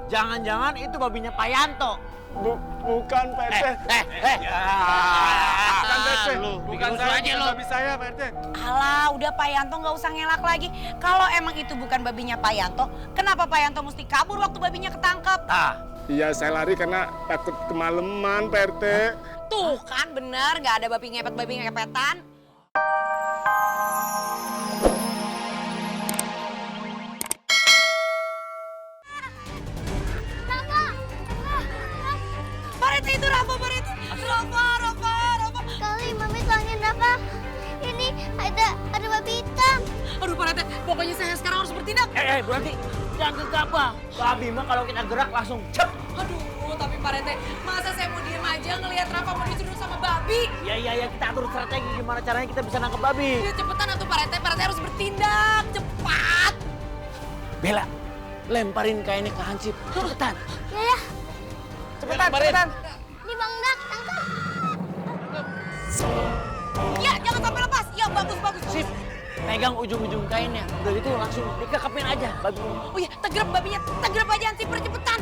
Jangan-jangan itu babinya Pak Yanto. Bukan Pak RT. Bukan Pak RT. Bukan saya, bukan babi saya Pak RT. Alah, udah Pak Yanto nggak usah ngelak lagi. Kalau emang itu bukan babinya Pak Yanto, kenapa Pak Yanto mesti kabur waktu babinya ketangkep? Iya, saya lari karena takut kemalaman Pak RT. Tuh kan bener, nggak ada babi ngepetan. Pak Rete itu Rafa, Pak Rete. Rafa. Kali Mami tolongin Rafa. Ini ada babi hitam. Aduh Pak Rete, pokoknya saya sekarang harus bertindak. Bu Ranti, jangan gegabah. Babi mah kalau kita gerak langsung cep. Aduh, tapi Pak Rete, masa saya mau diem aja ngelihat Rafa mau disuruh sama babi? Iya, kita atur strategi gimana caranya kita bisa nangkep babi. Ya, cepetan atuh Pak Rete harus bertindak, cepat. Bella, lemparin kainnya ke Hansip. Cepetan. Ya. Cepetan. Ini Bang Dak, tangkap. Ya, jangan sampai lepas. Ya, bagus. Sip, pegang ujung-ujung kainnya. Udah gitu langsung dikekepin aja babinya. Oh iya, tegrep babinya. Tegrep aja Hansip, cepetan.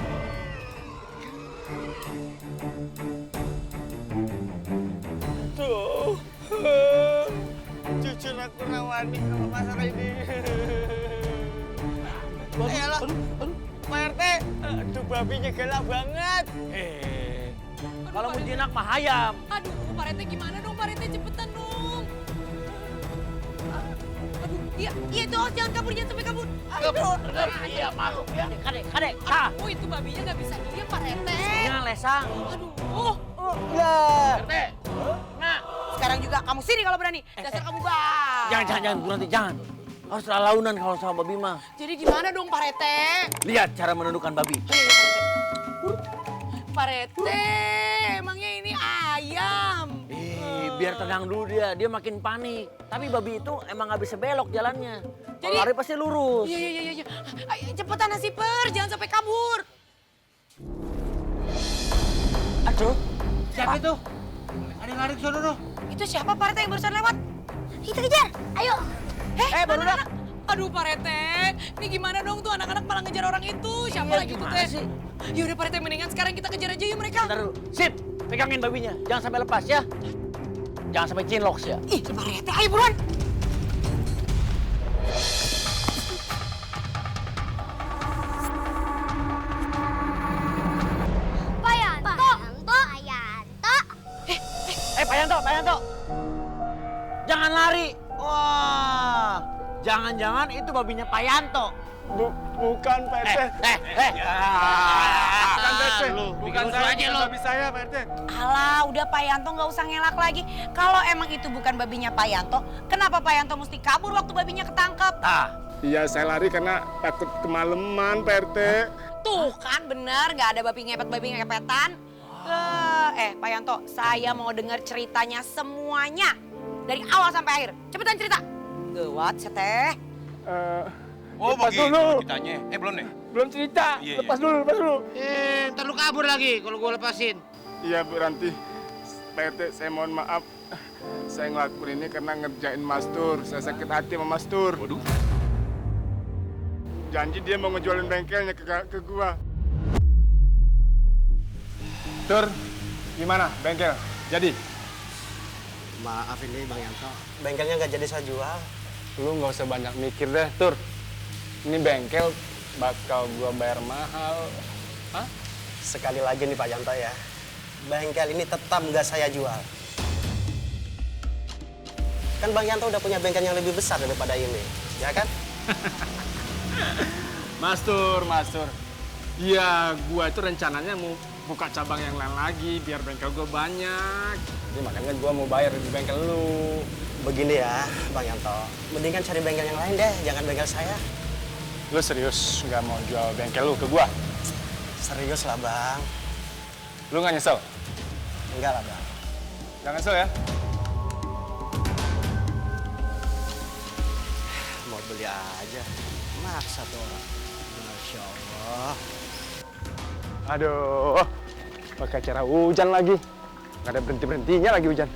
Tuh. Jujur aku rawani sama masalah ini. Ayolah. Pak RT, aduh babinya galak banget. Kalau mau jinak mah hayam. Aduh, Pak Rete gimana dong Pak Rete, cepetan dong. Aduh, iya itu jangan sampai kabur. Aduh. Iya, masuk ya. Kadek. Oh, itu babinya nggak bisa diem Pak Rete. Nah, lesang. Aduh. RT. Nah. Sekarang juga kamu sini kalau berani. Dasar kamu bang. Jangan, Bu Ranti, jangan. Harus launan kalau sama babi mah. Jadi gimana dong Pak Rete? Lihat cara menundukkan babi. Pak Rete, emangnya ini ayam. Biar tenang dulu dia makin panik. Tapi babi itu emang nggak bisa belok jalannya. Kalau Jadi- lari pasti lurus. Iya. Ayo, cepetan Hasiper, jangan sampai kabur. Aduh, siapa itu? Ada yang lari ke sono tuh. Itu siapa Pak Rete yang barusan lewat? Kita kejar. Ayo. Baru dah. Aduh Pak Rete, ini gimana dong tuh anak-anak malah ngejar orang itu? Siapa Iya, lagi tuh gimana teh? sih? Yaudah Pak Rete, mendingan sekarang kita kejar aja yuk mereka. Bentar dulu. Sip, pegangin babinya. Jangan sampai lepas ya. Jangan sampai cinlok ya. Ih, Pak Rete, ayo buruan. Pak Yanto. Pak Yanto. Jangan lari. Wah, jangan-jangan itu babinya Pak Yanto. Bukan Pak RT. Bukan Pak RT. Bukan saya, bukan babi saya Pak RT. Alah, udah Pak Yanto nggak usah ngelak lagi. Kalau emang itu bukan babinya Pak Yanto, kenapa Pak Yanto mesti kabur waktu babinya ketangkep? Iya, saya lari karena takut kemalaman Pak RT. Tuh kan bener, nggak ada babi ngepetan. Pak Yanto, saya mau dengar ceritanya semuanya. Dari awal sampai akhir. Cepetan cerita. Gawat, seteh. Lepas begitu dulu. ceritanya. Belum nih? Belum cerita. Iya. Lepas dulu. Ntar lu kabur lagi kalau gue lepasin. Iya Bu Ranti. Pak RT, saya mohon maaf. Saya ngelakuin ini karena ngerjain Mas Tur. Saya sakit hati sama Mas Tur. Waduh. Janji dia mau ngejualin bengkelnya ke gua. Tur, gimana bengkel? Jadi? Maaf ini Bang Yanto, bengkelnya nggak jadi saya jual. Lu nggak usah banyak mikir deh, Tur. Ini bengkel bakal gua bayar mahal. Hah? Sekali lagi nih Pak Yanto ya, bengkel ini tetap nggak saya jual. Kan Bang Yanto udah punya bengkel yang lebih besar daripada ini, ya kan? Mas Tur. Iya, gua itu rencananya mau buka cabang yang lain lagi biar bengkel gua banyak. Jadi makanya gua mau bayar di bengkel lu. Begini ya Bang Yanto, mendingan cari bengkel yang lain deh, jangan bengkel saya. Lu serius nggak mau jual bengkel lu ke gua? Serius lah Bang. Lu nggak nyesel? Enggak lah Bang. Jangan nyesel ya. Mau beli aja, maksa tuh orang. Masya Allah. Aduh, pakai cara hujan lagi. Nggak ada berhenti-berhentinya lagi hujan.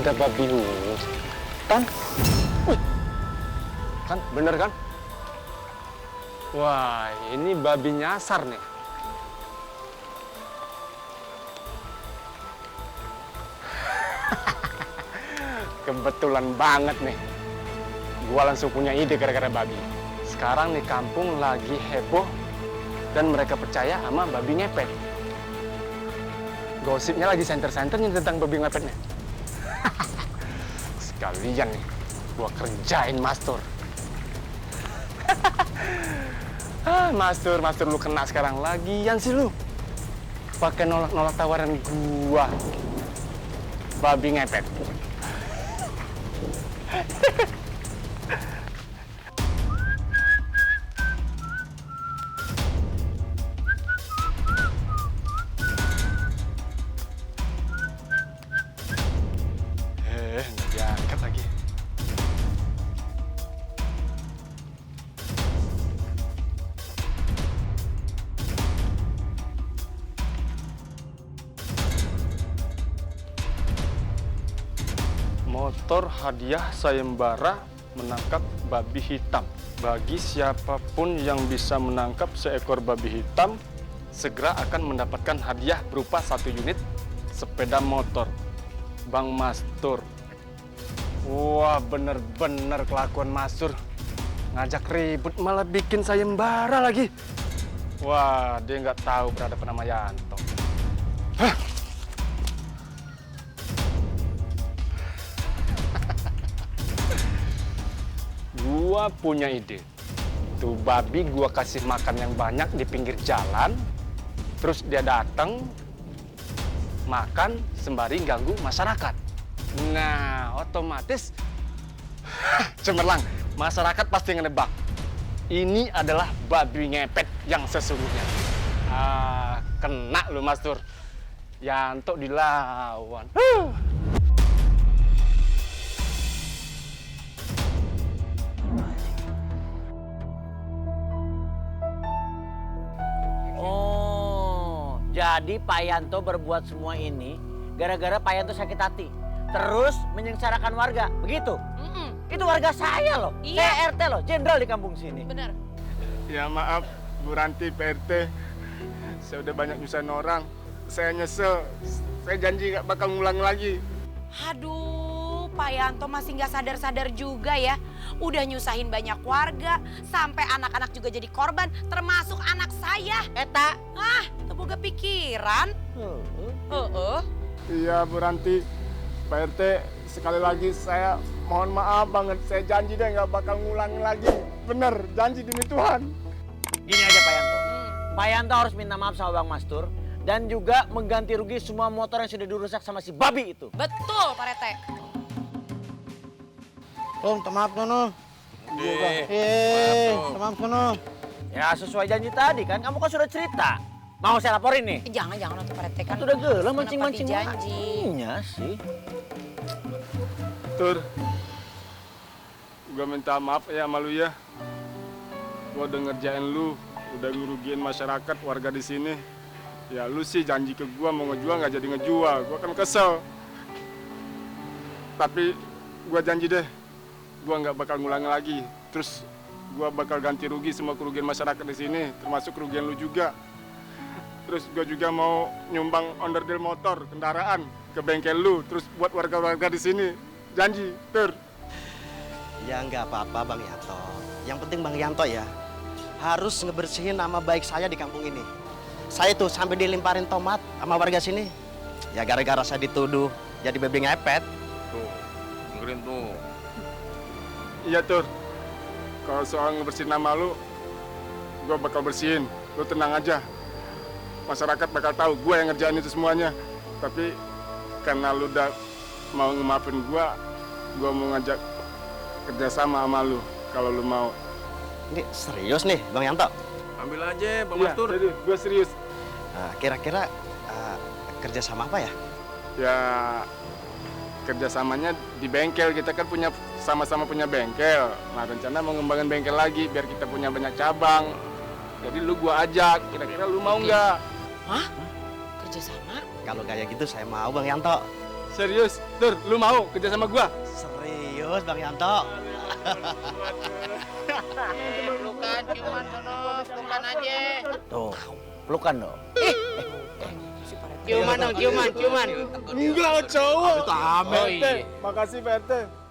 ada babi hutan. Wih, kan bener kan? Wah, ini babi nyasar nih. Kebetulan banget nih. Gua langsung punya ide gara-gara babi. Sekarang nih kampung lagi heboh dan mereka percaya sama babi ngepet. Gosipnya lagi senter-senternya tentang babi ngepetnya. Sekalian nih, gua kerjain Mastur. Mastur lu kena sekarang lagian sih lu. Pakai nolak-nolak tawaran gua. Babi ngepet. Nggak diangkat lagi. Motor hadiah sayembara menangkap babi hitam. Bagi siapapun yang bisa menangkap seekor babi hitam, segera akan mendapatkan hadiah berupa 1 unit sepeda motor. Bang Mastur. Wah, bener-bener kelakuan Mastur. Ngajak ribut malah bikin sayembara lagi. Wah, dia nggak tahu berhadapan sama Yanto. Hah? Gua punya ide. Tuh babi gua kasih makan yang banyak di pinggir jalan. Terus dia datang makan sembari ganggu masyarakat. Nah, otomatis cemerlang. Masyarakat pasti ngenebak. Ini adalah babi ngepet yang sesungguhnya. Kena lu Mastur. Yanto dilawan. Oh, jadi Pak Yanto berbuat semua ini gara-gara Pak Yanto sakit hati. Terus menyengsarakan warga, begitu? Itu warga saya loh, Iya. saya RT loh, jenderal di kampung sini. Bener. Ya maaf, Bu Ranti, Pak RT. Saya udah banyak nyusahin orang. Saya nyesel. Saya janji gak bakal ngulang lagi. Aduh, Pak Yanto masih nggak sadar-sadar juga ya. Udah nyusahin banyak warga, sampai anak-anak juga jadi korban, termasuk anak saya. Eta. Teboga pikiran. Iya, Bu Ranti. Pak RT, sekali lagi saya mohon maaf banget. Saya janji deh gak bakal ngulang lagi. Bener, janji demi Tuhan. Gini aja Pak Yanto. Pak Yanto harus minta maaf sama Bang Mastur. Dan juga mengganti rugi semua motor yang sudah dirusak sama si babi itu. Betul, Pak Rete. Minta maaf Nono. Maaf Nono. Ya sesuai janji tadi kan, kamu kan sudah cerita. Mau saya laporin nih? Jangan tuh Pak Rete kan. Udah gelah menepati mancing-mancing janji. Iya sih. Tur, gua minta maaf ya sama lu ya. Gua udah ngerjain lu, udah ngerugiin masyarakat warga di sini. Ya lu sih janji ke gua mau ngejual nggak jadi ngejual, gua kan kesel. Tapi gua janji deh, gua nggak bakal ngulang lagi. Terus gua bakal ganti rugi semua kerugian masyarakat di sini, termasuk kerugian lu juga. Terus gua juga mau nyumbang onderdil motor, kendaraan ke bengkel lu, terus buat warga-warga di sini. Janji, Tur. Ya nggak apa-apa Bang Yanto. Yang penting Bang Yanto ya harus ngebersihin nama baik saya di kampung ini. Saya tuh sampai dilimparin tomat sama warga sini. Ya gara-gara saya dituduh jadi babi ngepet. Tuh, dengerin tuh. Iya, Tur. Kalau soal ngebersihin nama lu, gua bakal bersihin. Lu tenang aja. Masyarakat bakal tahu gua yang ngerjain itu semuanya. Tapi karena lu udah mau ngemaafin gua mau ngajak kerjasama sama lu kalau lu mau. Ini serius nih Bang Yanto. Ambil aja, Bang Iya, Mastur. serius, gua serius. Kira-kira kerja sama apa ya? Ya kerjasamanya di bengkel, kita kan sama-sama punya bengkel. Nah rencana mau ngembangin bengkel lagi biar kita punya banyak cabang. Jadi lu gua ajak, kira-kira lu mau nggak? Hah? Kerja sama? Kalau kayak gitu saya mau Bang Yanto. Serius, Tur, lu mau kerja sama gua? Serius Bang Yanto. Pelukan, ciuman sono, pelukan aja. Tuh, pelukan dong. Ciuman dong, ciuman. Enggak, cowok. Oh iya. Makasih, Pak RT.